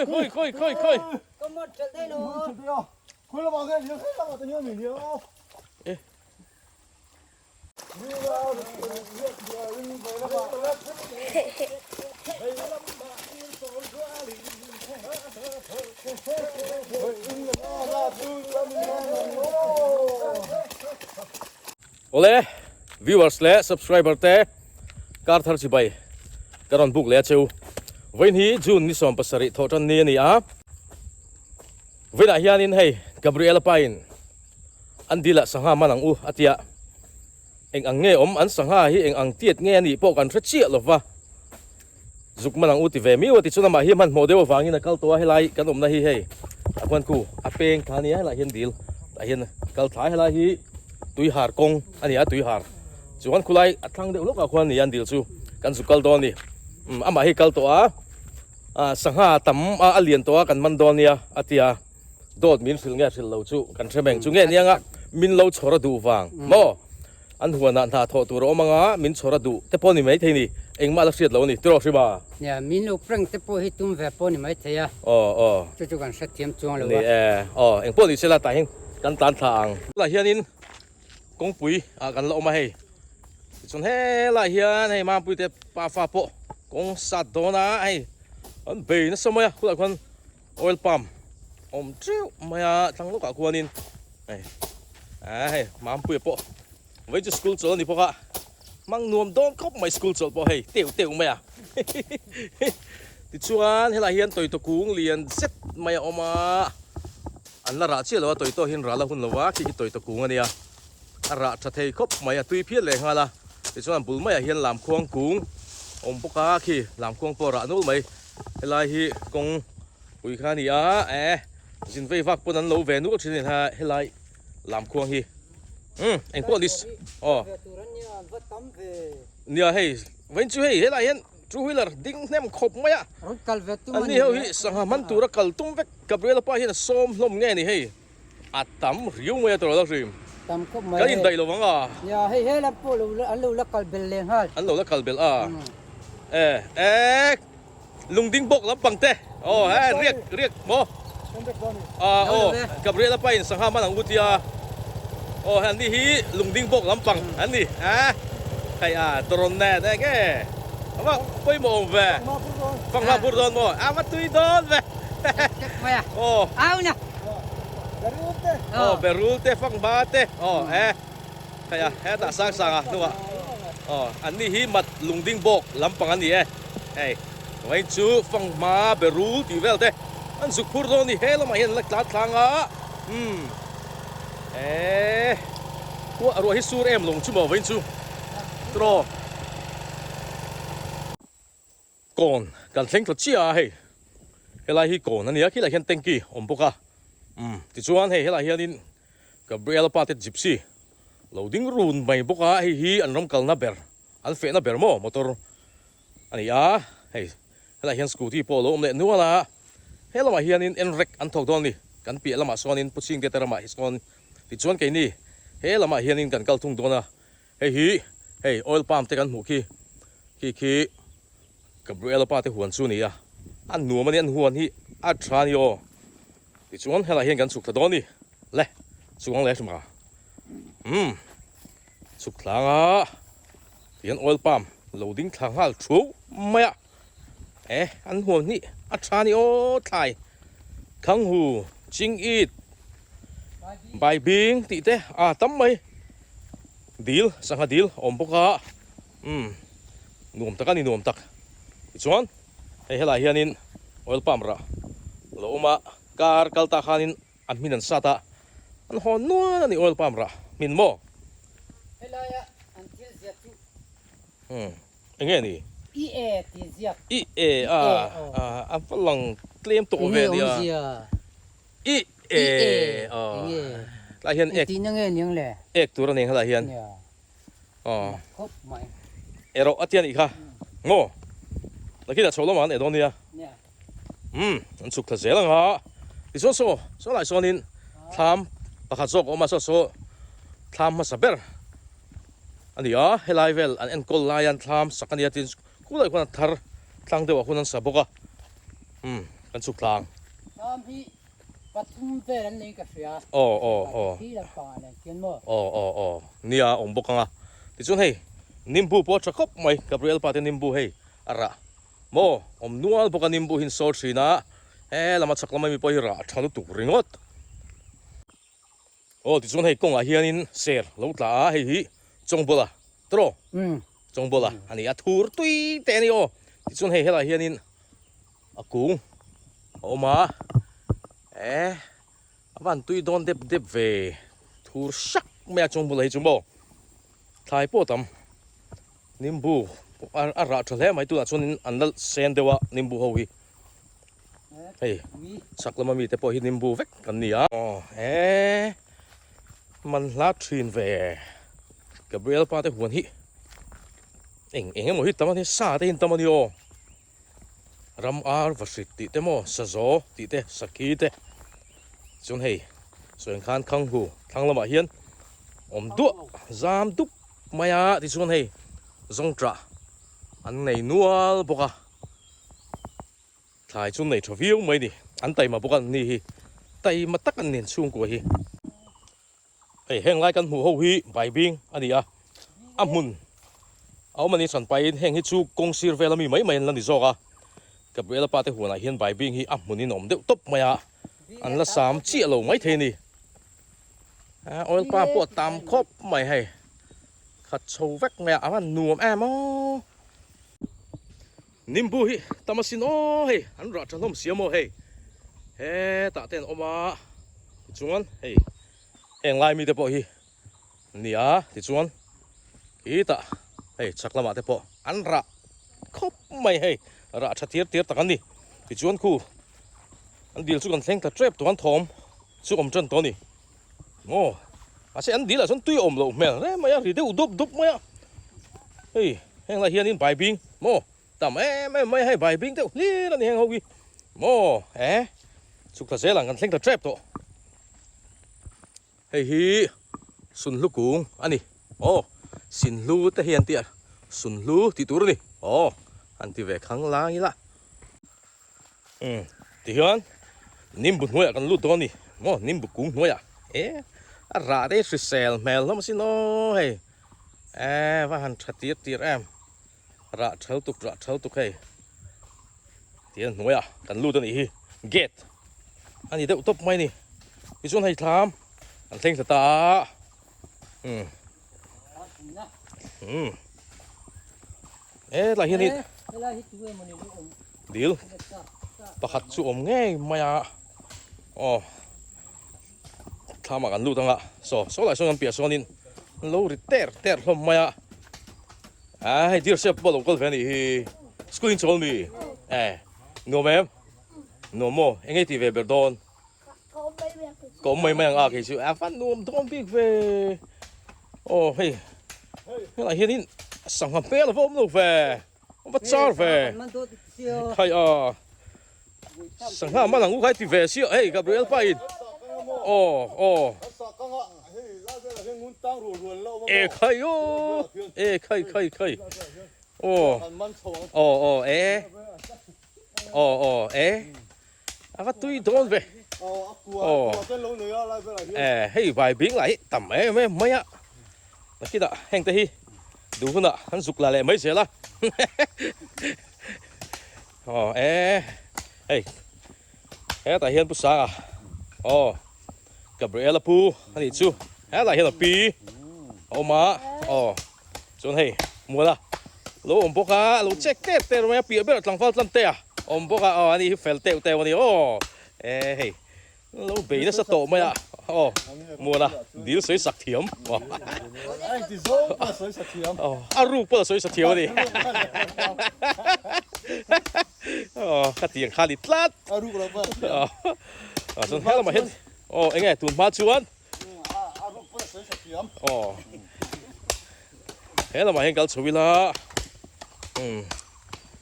Khawi khawi khawi khawi. Ka mat ṭhelh daih lo a. Khawi lamah nge ni a, khawi lamah te hian ni a. Awle viewers leh subscriber te kar thar chibai ka rawn book leh a cheu. Vawiin hi June ni 17 thawh tan ni a ni a. Vawiinah hianin hei Gabriela pa in an dil ah sangha man ang u a tia. Eng ang nge awm an sangha hi eng ang tiat nge a nih pawh kan hre chiah lova. Zuk man ang u ti ve miau a tichuan amah hi hmanhmawh deuh avangin a kal tawh a helai kan awmna hi hei a khuan khu a peng thla a nia helaiah hian dil tah hian a kal thla a helai hi tuihar kawng a ni a tuihar chuan khulai a thlang deuh lawkah khuan a ni a an dil chu kan zuk kal dawn a ni umm amah hi kal tawh a ah sangha tam a a lian tawh a kan man dawn nia a ti a dawt min hrilh nge a hrilh lo chu kan hre meng chu nge nia nga min lo chhawr a duh vang maw. An huanah hna thawh tur a awm anga min chhawr a duh te pawh ni maithei ni, engmah la hriat lo a ni, tiraw Hrima? Nia, min lo prank te pawh hi tum ve pawh ni maithei a, Aw, aw. chu chu kan hrethiam chuang lo a. Ni e, aw, eng pawh ni sela tah hian kan tlan thla ang. Tunah hianin kawngpui ah kan la awm a hei, tichuan helaiah hian hei Mampuite pafa pawh kawng sat dawn a hei an bei nasa mai a, khulaiah khuan Oil palm awm teuh mai a thlang lawkah khuanin hei ah hei Mampuia pawh vei chu school chawlh a ni bawk a hmang nuam dawn khawp mai school chawlh pawh hei teuh teuh mai a tichuan helaiah hian tawitaw kung lian zet mai a awm a an la rah chiah lo a tawitaw hian ral a hun lo va khi khi tawitaw kung a nia. A rah tha thei khawp mai a tui phian leh nghal a, tichuan bul maiah hian lamkhuang kung a awm bawk a, khi lamkhuang pawh a rah nul mai. Helai hi kawng pui kha a ni a, eh zin vei vak pawn an lo ve nual thin a ni ha helai lamkhuang hi. Umm engpawh ni aw nia hei vawiin chu hei helai hian two wheeler ding hnem khawp mai a, an ni ho hi sangha man tura kal tum vek Gabriela pa hian a sawm hlawm nge ni hei. A tam riau mai a tawrh a hrim. Tam khawp mai Kan indaih lo vang a. Nia hei he lam pawh lo an lo la kal belh leh nghal. An lo la kal belh a. E e lungding bawk lampang te. Aw he riak riak maw. A aw Gabriela pa in sangha man ang u tia. Aw he an ni hi lungding bawk lampang an ni a. Hei a drone nen eng e. Ava pawimawh awm ve. Fanghma phur dawn maw. A va tui dawn ve. Aw. Au na. Aw berul te fanghma te aw e hei a hetah sang sang a hnungah aw an ni hi mat lungding bawk lampang an ni e hei vawiin chu fanghma berul tih vel te an zuk phur dawn a ni he lamah hian an la tlan thlang a umm e khuah ruah hi sur em lawng chu maw vawiin chu tiraw. Kawn kan thleng tla chiah a hei helai hi kawn a ni a khilaiah hian tanky awm bawk a umm tichuan hei helaiah hianin Gabriela pa te gypsy lo ding run mai bawk a hei hi an ram kalna ber an fehna ber maw motor a ni a hei helaiah hian scooty pawh a lo awm leh nual a he lamah hianin enrek an thawk dawn a ni kan piah lamah sawnin Pu Chhingte te ramah hi sawn tichuan keini he lamah hianin kan kal thung dawn a. Hei hi hei oil palm te kan hmuh khi khi khi Gabriela pa te huan chu a ni a, a nuam a ni an huan hi a tha a ni aw. Tichuan helaiah hian kan chhuk thla dawn a ni le chuang leh hrim a umm chhuk thlang a tihian oil palm lo ding thla nghal thu mai a e an huan hi a tha a ni aw thlai Thanghu Chingit Baibing tih te a tam mai. Dil, sangha dil a awm bawk a, umm nuam tak a ni nuam tak. Tichuan hei helaiah hianin oil palm rah a lo awm a, car kal tah khanin a hmin an sat a, an hawn nual a ni oil palm rah hmin maw? Helaia an thil ziak chu. Umm eng nge ni? I e tih ziak. I e a, a va lang tlem tawh ve nia. Enge awmzia? I e aw tlai hian ek Engtin nge niang le? Ek tur a nei helai hian aw Khawp mai. Erawh a tia nih kha maw nakinah chho lamah an eh dawn nia umm an chhuk thla zel ang a tichuan saw saw lai sawnin thlam pakhat zawk a awm a saw saw thlam hmasa ber a ni a helai vel an enkawl lai an thlam sak a nia tin khulai khuan a thar tlang deuhah khuan an sa bawk a umm. Kan chhuk tlang. Thlam hi pathum vel an nei ka hria. Aw aw aw. Khi lampangah nen khian maw? Aw aw aw. Nia awm bawk ang a. Tichuan hei nimbu pawh a tha khawp mai. Gabriel pa te nimbu hei a rah maw? Awm nual bawk a nimbu hi an sawl thin a. He lama chhak lama mi pawh hi rah a tha lutuk ringawt. Aw tichuan hei kawngah hianin ser lo tla a hei hi Chawngbawla tawh Chawngbawla a ni a thur tui te a ni aw. Tichuan hei helaiah hianin a kung a awm a eh a van tui dawn dep dep ve thur sak mai a Chawngbawla hi chu maw thlai pawh tam nimbu a rah tha hle mai tunah chuanin an la sen deuh a nimbu ho hi. Hei chhak lama mite pawh hi nimbu vek kan ni a. Aw e man hla thin ve Gabriel pa te huan hi eng eng emaw hi tam a ni sa te hi an tam a ni aw ram ar va hrit tih te maw sazaw tih te sakhi te chuan hei sawi ang khan khanghu thlang lamah hian awm duah zam dup mai a tichuan hei zawngṭah an nei nual bawk a. Thlai chu nei tha viau mai ni. An taima bawk a ni hi. Taima tak an ni an chhungkua hi. Hei heng lai kan hmuh ho hi baibing a ni a. A hmun a awm a ni hran pahin heng hi chu kawng sir vel ami mai mai an la ni zawk a. Gabriela pa te huanah hian baibing hi a hmunin a awm deuh tawp mai a. An la sam chiah lo mai thei a ni. Oil palm pawh a tam khawp mai hei. Khat chho vek mai a, a van nuam em aw. Nimbu hi tam asin aw hei an rah tha hlawm sia maw hei hetah te an awm a tichuan hei heng lai mite pawh hi an ni a tichuan khitah hei chhak lamah te pawh an rah khawp mai hei rah tha tir tir tak an ni tichuan khu an dil chu kan thleng ta tep tawh an thawm chu awm tan tawh a ni. Maw mahse an dil ah chuan tui a awm loh hmel hle mai a ri deuh dup dup mai a hei heng lai hianin baibing maw tam em em mai a hei baibing deuh hlir a ni heng ho hi maw eh chhuk thla zel ang kan thleng ta tep tawh hei hi sunhlu kung a ni aw sinhlu te hi an tih a sunhlu tih tur a ni aw an ti ve khang lang ila. Umm tihian nimbu hnuaiah kan lut dawn a ni maw nimbu kung hnuaiah e a rah te hi hrisel hmel hlawm asin aw hei e va han tha tir tir em rah tha lutuk rah tha lutuk hei tihian hnuaiah kan lut a nih hi gate a ni deuh tawp mai a ni tichuan hei thlam an thleng thla ta a umm umm e tlai hian in dil pakhat chu awm ngei mai a aw thlamah kan lut anga saw saw lai sawn kan piah sawnin an lo ri ter ter hlawm mai a a hei dear chef pawh a lo kal ve a nih hi school in chawl mi e nuam em nuam maw eng nge tih ve ber dawn Ka awm mai mai ang a kei chu a van nuam dawn bik ve aw hei helai hianin sangha hmel a va awm lo ve a va char ve khai a sangha man ang u khai ti ve sia hei Gabriel pa in aw aw e khai aw e khai khai khai aw aw aw e aw aw e A va tui dawn ve. Aw. Eh, hei vai bing lah hi tam em em mai a. Nakinah heng te hi duh hunah an zuk la leh mai zel a. Aw eh hei hetah hian Pu Sanga aw Gabriela pu a nih chu hetah hian a pi a awm a aw. Chuan hei mual a lo awm bawk a, a lo check tep tep mai a, piah berah tlangval tlan te a awm bawk a, aw ani hi fel teuh teuh a ni aw, e hei lo bei nasa tawh mai a, aw mual a dil sawi sak thiam aw a ruk pawh a sawi sak thiam a ni aw ka tiang kha a ni tlat aw chuan helamah hian aw eng nge tun hma chuan. Aw he lamah hian kal chho ila umm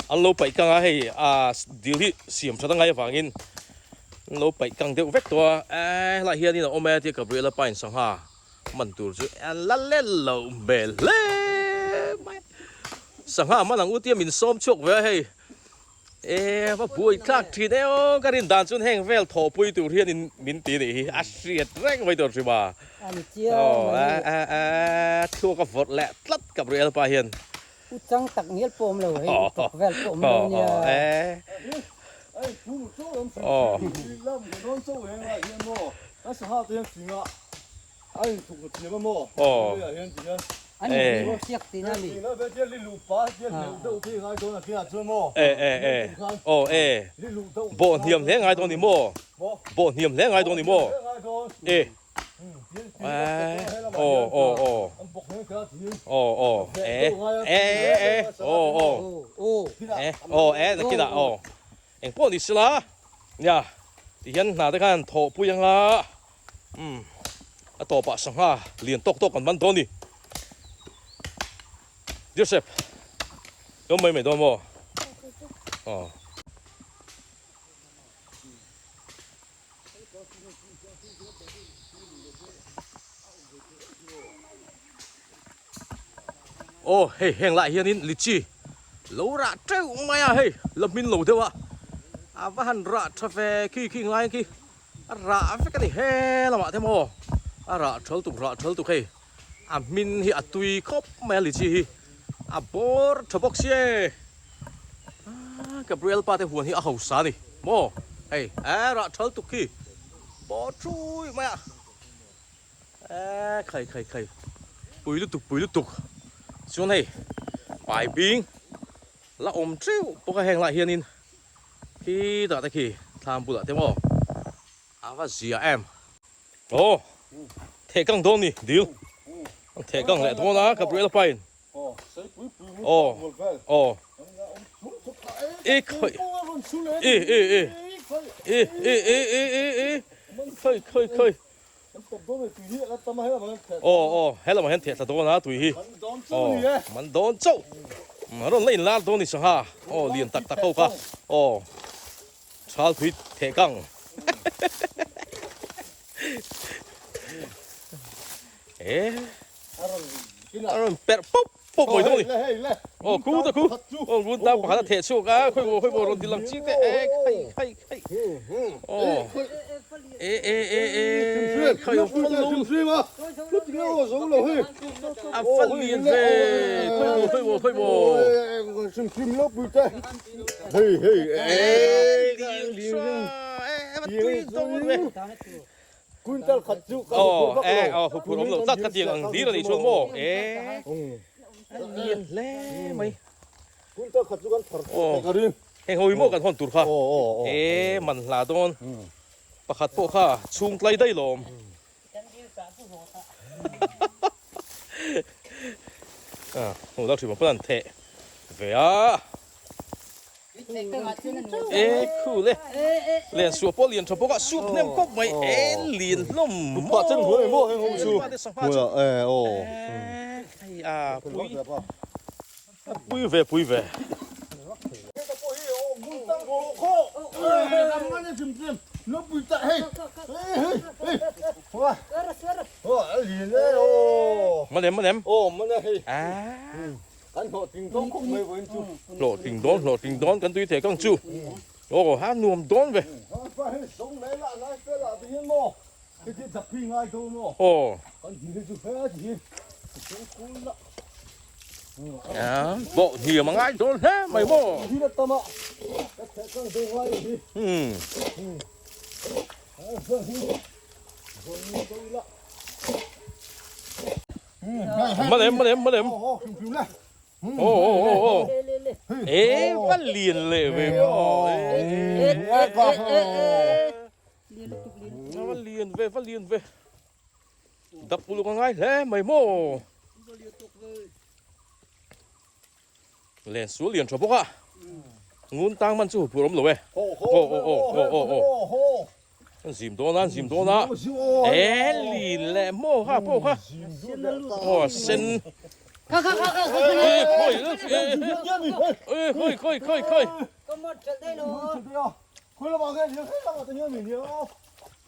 an lo paih kang a hei a dil hi siam that a ngai avangin an lo paih kang deuh vek tawh a eh helaiah hianin a awm e tia Gabriela pa in sangha man tur chu a la let loh hmel hle mai sangha man ang u tia min sawm chhuak ve a hei. E va buai tlak thin e aw ka rin dan chuan heng vel thawhpui tur hian in min ti nih hi a hriat reng mai tur hrim a. A ni chiang mai. Aw a a thluak a vawrh leh tlat Gabriel pa hian. U chang tak ngial pawh awm lo hei u tok vel pawh awm lo nia. An inhmuh siak tihna a ni. Bawh hniam hle ngai dawn ni maw? Bawh hniam hle ngai dawn ni maw? E. Aw aw aw. Aw aw e e e aw aw. E aw e nakinah aw. Engpawh ni sela nia tihian hna te khan thawhpui anga umm a tawpah sangha lian tawk tawk kan man dawn a ni. Joseph lo mai mai dawn maw? Aw. Aw hei heng lai hianin litchi lo rah teuh mai a hei la hmin lo deuh a a va han rah tha ve khi khi ngai khi a rah vek a ni he lamah te maw a rah thal tuk rah thal tuk hei a hmin hi a tui khawp mai a litchi hi a bawr tha bawk sia e. Gabriel pa te huan hi a hausa a ni maw hei eh rah thal tuk khi bawr thui mai a eh khai khai khai pui lutuk pui lutuk chuan hei pai bing la awm teuh bawk a heng lai hianin khi tah te khi thlam bulah te maw a va zia em aw theh kang dawn ni dil theh kang leh dawn a Gabriel pa in. Aw aw i khawi i i i i i i i i i khawi khawi khawi aw aw helamah hian theh thla dawn a tui hi aw man dawn chauh a rawn la inlar dawn ni sangha aw lian tak tak ho kha aw chal tui theh kang e A rawn perh pawp pawp mai dawn a ni. Aw khu ta khu. Aw ngun tang pakhat a theh chhuak a, khawi maw khawi maw rawn ti lang chik teh e khai khai khai. Aw e e e e khai aw fal lo. A fal lian ve khawi maw khawi maw khawi maw. E lian tha e va tui dawn ve. Quintal khat chu ka huphurh vak lo. Aw huphurh awm lo tlat ka tiang ang hlir a nih chuan maw e a lian hle mai. Quintal khat chu kan phar chhuak thei ka ring. Heng ho hi maw kan hawn tur kha e man hla dawn pakhat pawh kha chhung tlai daih lawm. Hmu lo thin pawn an theh ve a. E khu le len suah pawh lian tha bawk a sup hnem kawp mai e lian hlawm maw chen huai maw heng ho chu e aw hei a pui pui ve pui ve Manem manem Hlawh tling dawn hlawh tling dawn kan tui thei kang chu aw ha nuam dawn ve aw bawh hniam a ngai dawn hle mai maw umm. Malem malem malem ô ô ô ô ê va liền lệ về maw va liền ve va liền ve dap uluk a ngai hle mai maw len sual lian tha bawk a ngun tang man chu huphurh awm lo e aw aw aw aw aw aw An zim dawn a, an zim dawn a. E lin leh maw kha pawh kha. Aw sen. Kha kha kha kha. E khawi e khawi khawi khawi khawi.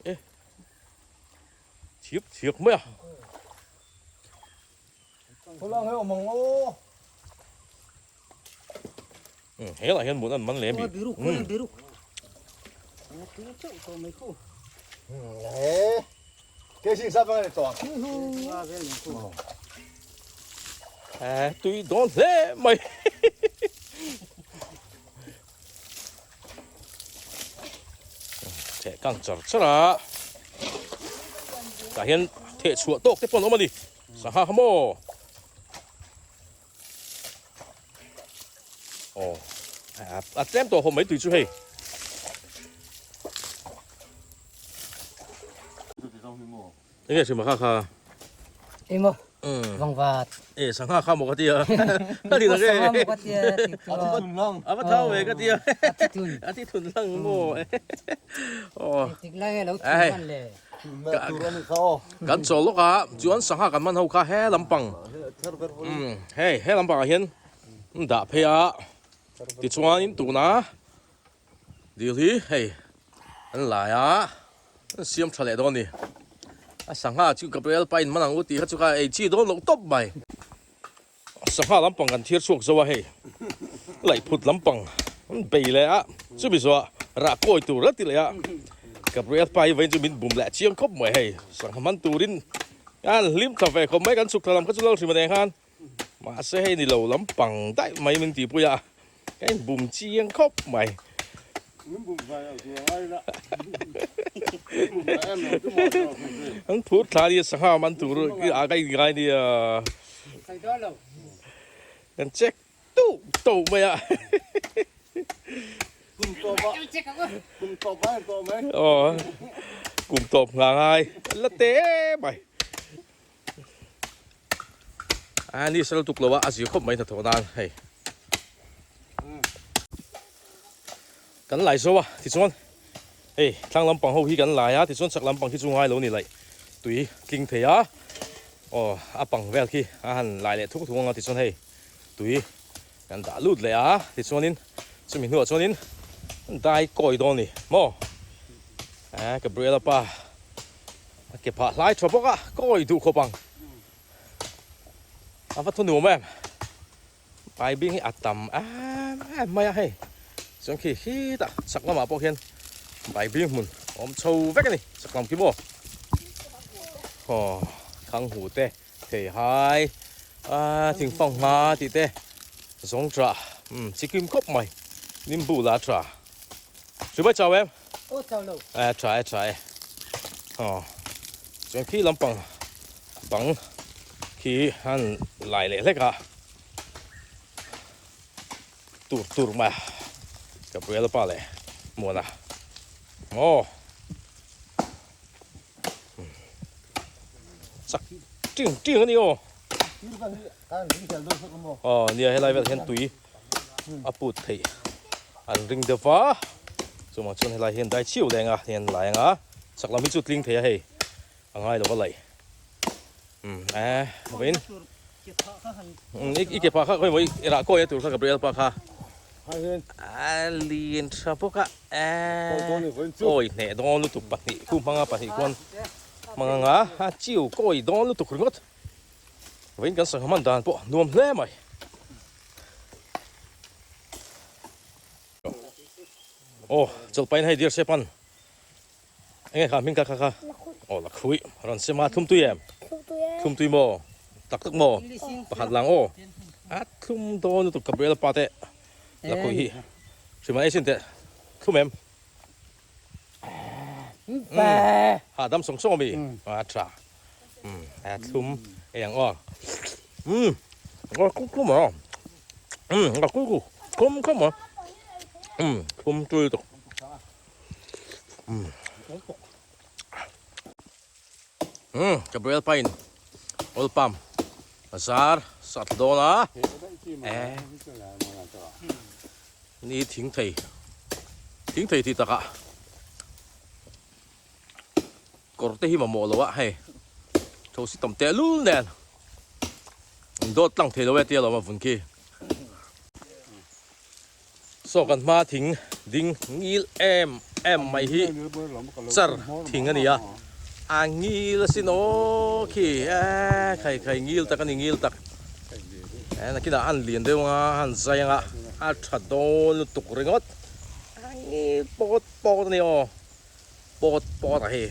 E thiak thiak mai a. He lah hian mut an man leh mi. Tui dawn hle mai. Theh kang char char a. Tah hian theh chhuah tawk te pawh an awm a ni. Sangha kha maw? Aw a tlem tawh hawm mai tui chu hei. Enge hrim a kha kha. Emaw vangvat. E sangha kha maw ka tia. Ka ti tak e. Sangha maw ka tia. A thi thun lang. A va thau ve ka tia. A thi thun. A thi thun lang maw. Aw. Tik lai nge lo thun man le. Kan chawl lawk a, chuan sangha kan man ho kha he lampang umm hei he lampang ah hian an dah phei a, tichuanin tuna dil hi hei an lai a, an siam tha leh dawn a ni. A sangha chu Gabriel pa in man ang u tih kha chu kha ei chi dawn loh tawp mai. Sangha lampang kan thir chhuak zo a hei, laihphut lampang an bei leh a, chumi zawhah rah kawi tur a ti leh a, Gabriel pa hi vawiin chu min bum leh chiang khawp mai hei, sangha man turin an hlim thla ve khawp mai, kan chhuk thla lam kha chu Lalhrim a nen khan mahse hei ni lo lampang daih mai min tihpui a, ka inbum chiang khawp mai. An phur thla nia sangha man tur a ka inngai nia. Kan check tuh tuh mai a. Aw kum tawp nghah ngai la te mai. A ni sal tuk lo a a zir khawp mai hnathawh nan hei. Kan lai zo a tichuan hei thlang lampang ho hi kan lai a tichuan chak lampang khi chu ngai lo ni laih tui tling thei a aw a pang vel khi a han lai leh thuk thuk ang a tichuan hei tui kan dah lut leh a tichuanin chumi hnuah chuanin dai kawi dawn a ni maw eh Gabriela pa a ke phah hlai tha bawk a kawi duh khawp ang a va thu nuam em. Pai bing hi a tam em em mai a hei chuan khi khitah chak lamah pawh khian pai bing hmun a awm chho vek a ni chak lam khi maw aw thang hu te theihai ah thingfang hma tih te zawng tah umm chikim khawp mai nimbu la tha hribai chau em eh tha e tha e aw chuan khi lampang bang khi an lai leh hlek a tur tur mai a Gabriel pa leh Muana aw chak ting ting a ni aw aw nia helai vel hian tui a put theih an ring deuh va chuvang chuan helai hian dai chiu leng a hian lai anga chak lam hi chu tling thei a hei a ngai lo va laih umm eh vawiin i ke phah kha khawi maw i rah kawi a tur kha Gabriel pa kha a lian tha bawk a eh kawi hneh dawn lutuk pahnih khu hmanga pahnih khuan hmang anga a chiu kawi dawn lutuk ringawt vawiin kan sangha hman dan pawh nuam hle mai. Aw chawlhpain hei dir se pan. Enge kha hming kha kha kha? Aw Lakhui rawn sem a thlum tui em? Thlum tui maw? Tak tak maw? Pakhat lang aw. A thlum dawn lutuk Gabriel pa te Lakhui hi. Hrim an ei sin teh thlum em? Hahdam sawng sawng ami? A tha. A thlum ei ang aw. Umm aw khum khum aw. Umm a khu khum khum aw. Umm thlum tui lutuk. Umm Gabriel Pine oil palm a zar sat dawn a eh ni thing thei thing thei tih takah kawr te hi mamawh lo a hei thosi tam tehlul nen an dawt tlang thei lo e tia lawm a vun khi. Saw kan hma thing ding ngil em em mai hi char thing a ni a, a ngil asin aw khi eh khai khai ngil tak a ni ngil tak eh nakinah a han lian deuh anga a han zai anga. A tha dawn lutuk ringawt. A ngil pawt pawt a ni aw. Pawt pawt a hei.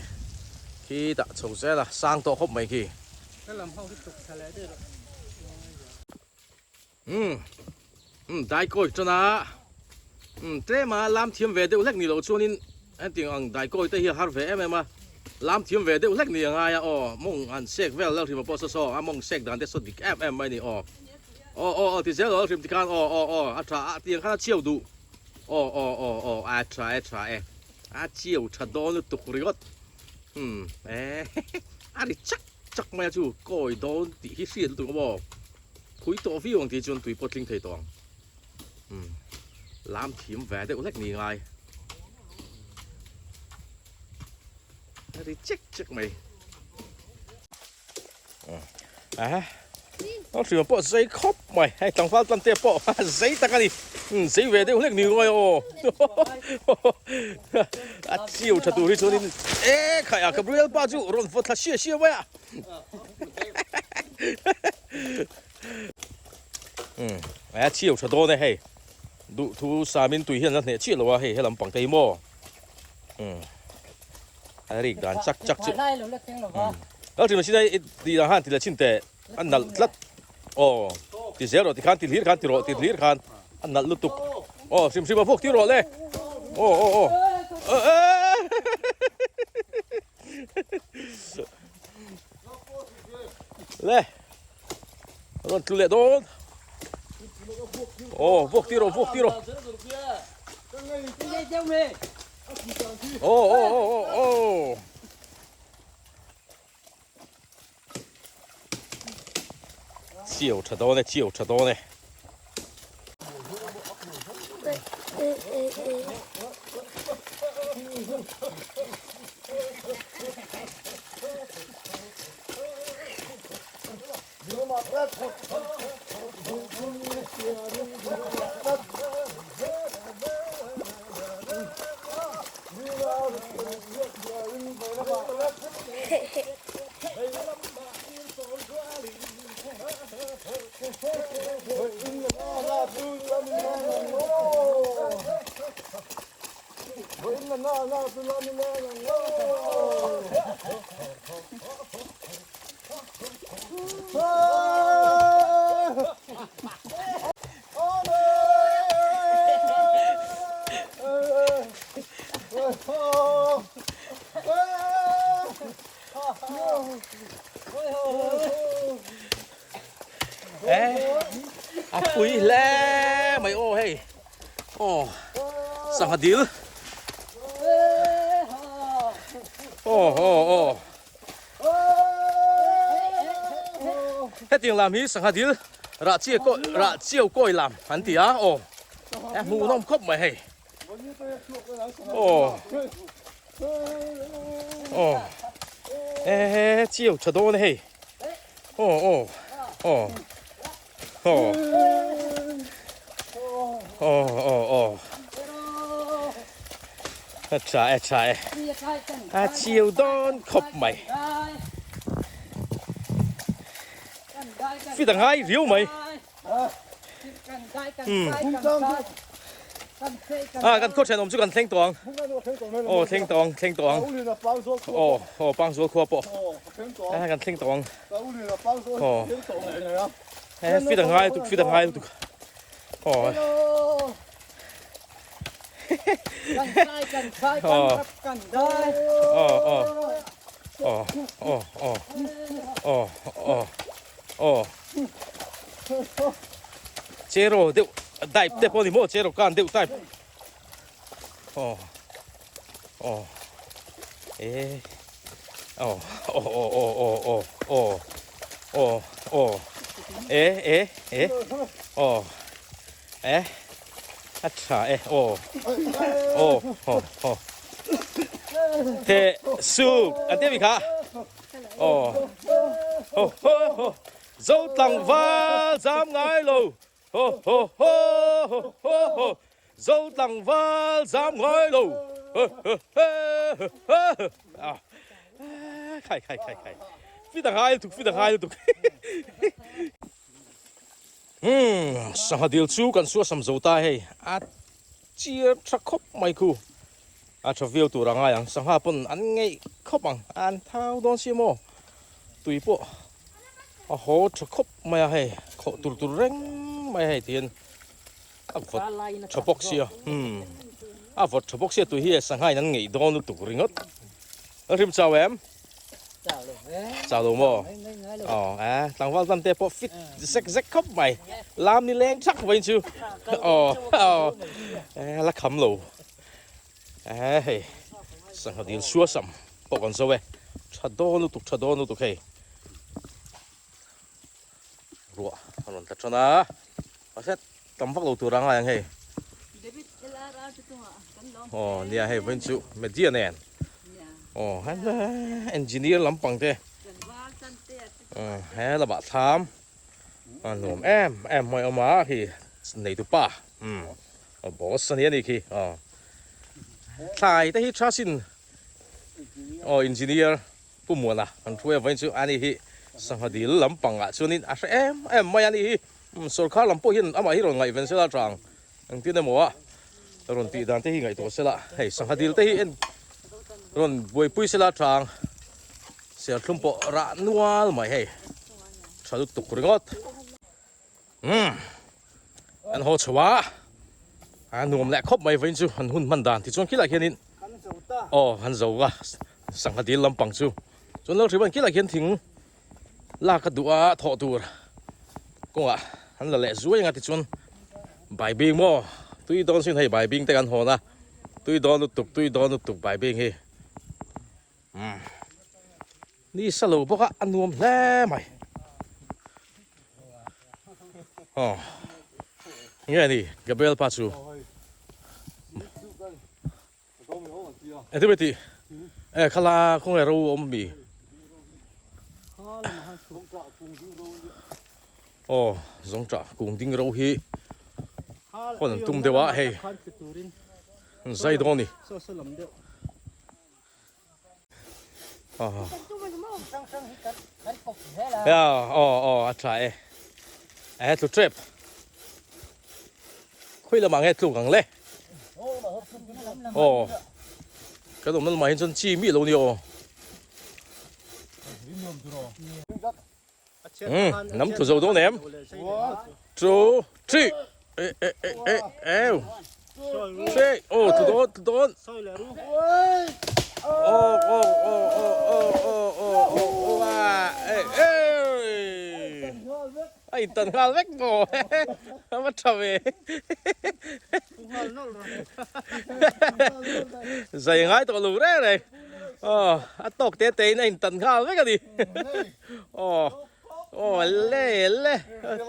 Khi dah chho zel a, sang tawh khawp mai khi. Ka lam ho hi tuk tha leh daih rawh. Umm umm daikawi tan a umm tlem a lam thiam ve deuh hlek ni loh chuanin hetiang ang daikawi te hi a har ve em em a lam thiam ve deuh hlek ni a ngai a aw mawng han sek vel lalhrim a pawh saw saw a mawng sek dan te saw dik em em mai a ni aw aw aw aw ti zel aw lalhrim tikhan aw aw aw a tha a tiang khan a chhiau duh aw aw aw aw a tha e tha e a chiau tha dawn lutuk ringawt umm e a ri chak chak mai a chu kawi dawn tih hi hriat lutuk a maw. Phui tawh viau ang tih chuan tui pawh tling thei tawh ang. Umm lam thiam ve deuh hlek ni ngai. A ri chek chek mai. Aha. An hriam pawh zei khawp mai. Hei tlangval tlan te pawh zei tak a ni. Umm zei ve deuh hlek ni ngai aw. A chiu tha tur hi chuanin e khai a Gabriel pa chu rawn vawt thla sia sia mai a. Umm a chhiau tha dawn e hei duh thu samin tui hian la hneh chiah lo a hei helam pang te hi maw umm a rik dan chak chak chu lal thin machine i tih dan khan ti la chin teh a nalh tlat aw ti zel rawh tikhan ti hlir khan ti rawh ti hlir khan a nalh lutuk aw hrim hrim a vuak tir rawh le aw aw aw Le rawn tlu leh dawn aw vuak tir rawh vuak tir rawh aw aw aw aw aw Chiau tha dawn e chiau tha dawn e. A pui hle mai aw hei aw sangha dil aw aw aw hetiang lam hi sangha dil rah chiah kawi rah chiau kawi lam an ti a aw a hmuhnawm khawp mai hei aw aw e chiau tha dawn e hei aw aw aw aw aw aw aw a tha e tha e a chiau dawn khawp mai fit a ngai riau mai Ah kan khaw thenawm chu kan thleng tawh ang. Aw thleng tawh ang thleng tawh ang. Aw aw Pangzual khua pawh. Ah kan thleng tawh ang. Aw eh fit a ngai lutuk fit a ngai lutuk. Aw aw aw aw aw aw aw aw aw Cheraw deuh type te pawh a ni maw cheraw kan deuh type aw aw e aw aw aw aw aw aw aw aw aw e e e aw e a tha e aw aw aw aw the suk an ti a mi kha aw ho ho ho Zo tlangval zam ngai lo ho ho ho ho ho ho Zo tlangval zam ngai lo ho ho ho ho ho ah khai khai khai khai fit a ngai lutuk fit a ngai lutuk. Umm sangha dil chu kan suasam zo ta hei a chiar tha khawp mai khu a tha viau tur a ngai ang sangha pawn an ngeih khawp ang an thau dawn si maw tui pawh a haw tha khawp mai a hei khawh tur tur reng mai a hei tihian a vawt tha bawk sia umm a vawt tha bawk sia tui hi sangha in an ngeih dawn lutuk ringawt a hrim chau em. Chau lo maw? Aw e, tlangval tan te pawh fit zek zek khawp mai. Lam ni leng thak vawiin chu. Aw aw e la kham lo. E hei sangha dil sua sam pawh kan zo e. Tha dawn lutuk tha dawn lutuk hei. Ruah a rawn tla tan a. Mahse tam vak lo tur a ngai ang hei. Aw nia hei vawiin chu media nen. Aw engineer lampang te. He lamah thlam a nuam em em mai awm a khi neitu pa umm boss a ni a ni khi aw thlai te hi tha sin aw engineer Pu Muana kan hruai avain chu ani hi sangha dil lampang ah chuanin a hre em em mai a ni hi. Sorkar lam pawh hian amah hi rawn ngaihven sela tang engtin emaw a rawn tih dan te hi ngaihtuah sela hei sangha dil te hi en rawn buaipui sela tang serthlum pawh rah nual mai hei tha lutuk ringawt. Umm an haw chho a a nuam leh khawp mai vawiin chu an hun hman dan tichuan khilai khianin aw han zo a sangha dil lampang chu chuan lo hriman khilai khian thing lak a duh a thawh tur kawngah an la leh zuai anga tichuan baibing maw tui dawn sin hei baibing te kan hawn a tui dawn lutuk tui dawn lutuk baibing hi umm. Ni sa lo bawk a, a nuam hle mai. Aw, nge ni Gabriel pa chu? Engtin mai tih? E khala khawnge ro awm mi? Aw, zawngṭah kung ding ro hi hawn an tum deuh a hei. Zai dawn ni. Ya aw aw a tha e e tlu trep khawi lamah nge tluk ang le aw kan awmna lamah hian chuan chi mi lo ni aw Hnam thu zo dawn em? Two, three. E e e e e. Three. Oh, thu dawn, thu dawn. Oh, oh, oh, oh, oh, oh, oh, oh, oh, ah, e e. Ai tan ngal vek maw. A va tha ve. Zai ngai tawh lo reng reng. Oh, a tawk te te in a intan nghal vek a ni. Aw aw le le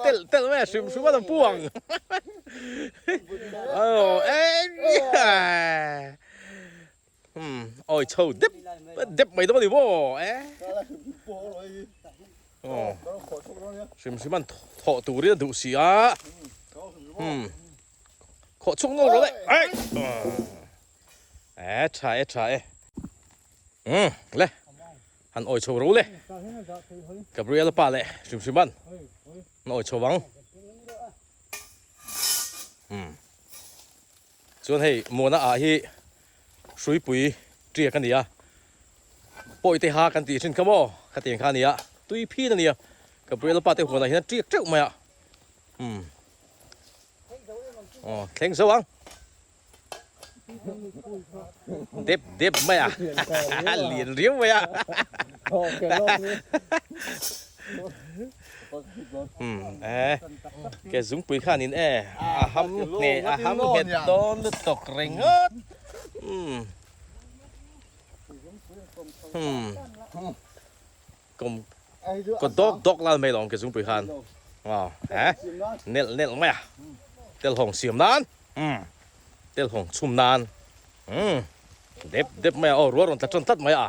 telh telh mai a hrim hrim a lo pu ang aw umm awi chho dep dep mai dawn a ni maw e aw hrim hrim an thawh turin a duh si a umm khawh chhuk nawlh rawh le e tha e tha e umm le. Han awi chho ro le. Gabriel pa leh hrim hrim an an awi chho ang. Hmm. Chuan hei muana ah hi hruipui tiak a ni a. Pawi te ha kan tih thin kha maw? Khatiang kha a ni a. Tui phin a ni a. Gabriel pa te huanah hian a tiak teuh mai a. Hmm. Aw, thleng zo ang. Dep dep mai a lian riau mai a um e ke zungpui khanin e a ham nge a ham nghet dawn lutuk ringawt um um kum kaw dawk dawk lal mai lawm ke zungpui khan aw he nelh nelh mai a telhawng siam nan umm telhawng chhum nan umm dep dep mai a aw rual rawn tla tan tlat mai a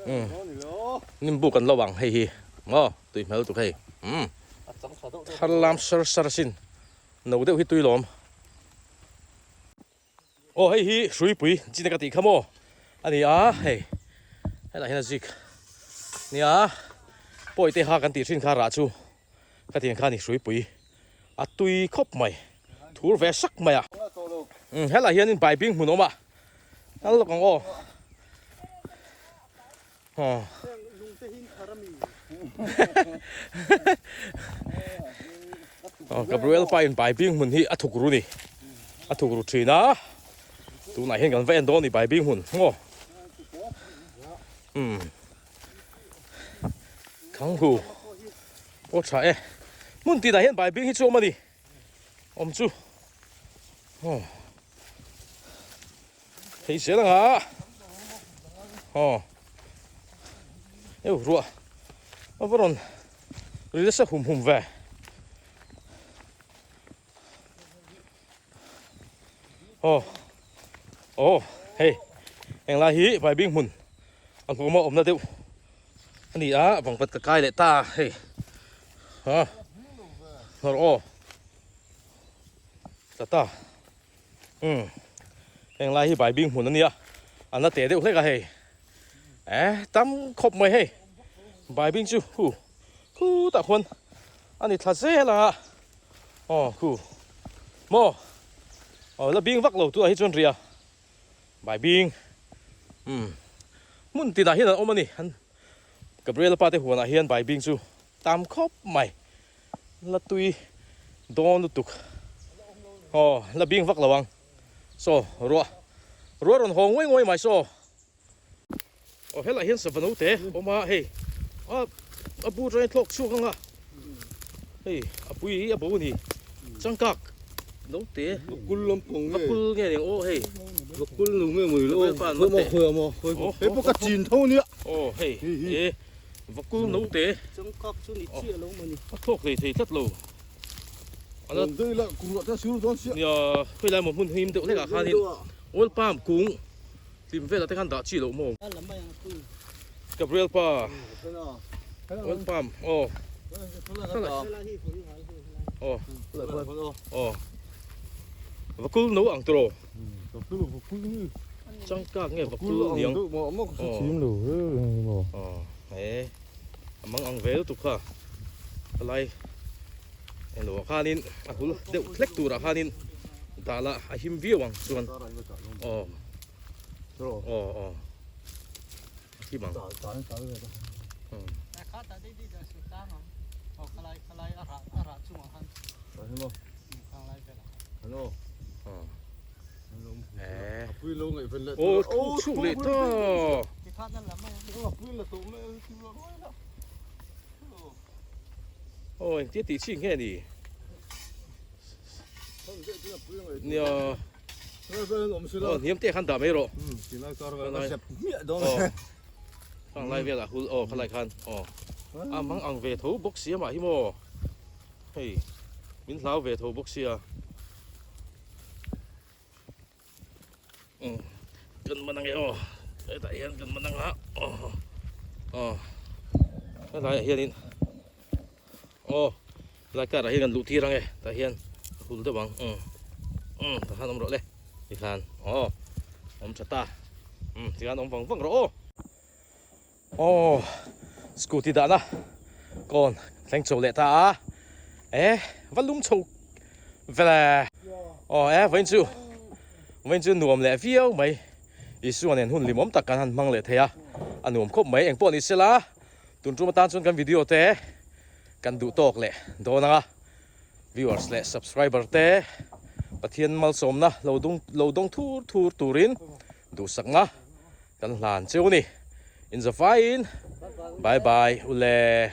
umm nimbu kan lo ang hei hi maw tui hmel tuk hei umm thar lam sar sar asin no deuh hi tui lawm. Aw hei hi hruipui chi te ka tih kha maw a ni a hei helaiah hian a zik Nia pawi te kha kan tih thin kha rah chu khatiang kha ni hruipui a tui khawp mai thur ve sak mai a. Umm helaiah hianin baibing hmun a awm a kal lawk ang aw. Aw. Aw Gabriel pa in baibing hmun hi a thuk ru ni. A thuk ru thin a. Tunah hian kan va en dawn ni baibing hmun. Aw. Umm. Khang hu. Aw tha e. Hmun tinah hian baibing hi chu awm a ni. Awm chu. Aw. Thei zel anga aw eu ruah a va rawn ri nasa hum hum ve aw aw hei englai hi baibing hmun a hlawm a awmna deuh a ni a vangvat ka kai leh ta hei a hnawr aw tla ta. Umm heng lai hi baibing hmun a nia an la teh deuh hlek a hei eh tam khawp mai hei baibing chu hu khutah khuan a ni thla zel a aw khu maw aw la bing vak lo tunah hi chuan ria baibing umm hmun tinah hian an awm a ni an Gabriela pa te huanah hian baibing chu tam khawp mai. La tui dawn lutuk aw la bing vak lo ang saw ruah ruah rawn haw nguai nguai mai saw aw helaiah hian sava note awm a hei a a bu atangin thlawk chhuak ang a hei a pui hi a bo a ni changkak note vakul lampang nge vakul nge ni ang aw hei vakul nu nge mawi lo khawi maw khawi maw hei pawh ka chin tho nia aw hei e Vakul note. Changkak chu ni chiah lo mawni. A thawk hlei thei tlat lo. Awm deuh ila kum ruah te a sur dawn chiah. Nia, khawi lai maw hmun him deuh hlekah khanin oil palm kung hlim velah te khan dah chi loh maw. Gabriel pa oil palm aw. Aw. Aw. Vakul no ang tiraw. Changkak nge vakul niang aw he a mang ang ve lutuk kha helai eng lo ah khanin a hul deuh hlek turah khanin dah lah a him viau ang chuan aw aw aw a him ang. Aw thluk chhuk leh ta. Aw engtia tih chi nge ni. Nia. Aw hniam te khan dah mai rawh. Khang lai velah hul aw khalai khan aw a mang ang ve tho bawk sia mah hi maw. Hei min hlau ve tho bawk sia umm kan man ange aw hetah hian kan man anga aw aw helaiah hianin aw helai car ah hian kan luh tir ange tah hian a hul deuh ang umm umm tah khan awm rawh le tikhan aw awm tha ta umm tikhan awm vang vang rawh aw. Aw scooty dahna kawn thleng chho leh ta a e va lum chho vel e aw e vawiin chu vawiin chu nuam leh viau mai Isua nen hun limawm tak kan han hmang leh thei a a nuam khawp mai engpawh ni sela tun tum atan chuan kan video te kan duh tawk leh dawn ang a viewers leh subscriber te Pathian malsawmna lo dung lo dawng thur thur turin duhsakna. Kan hlan cheu ni. Inzafaiin bye bye ule.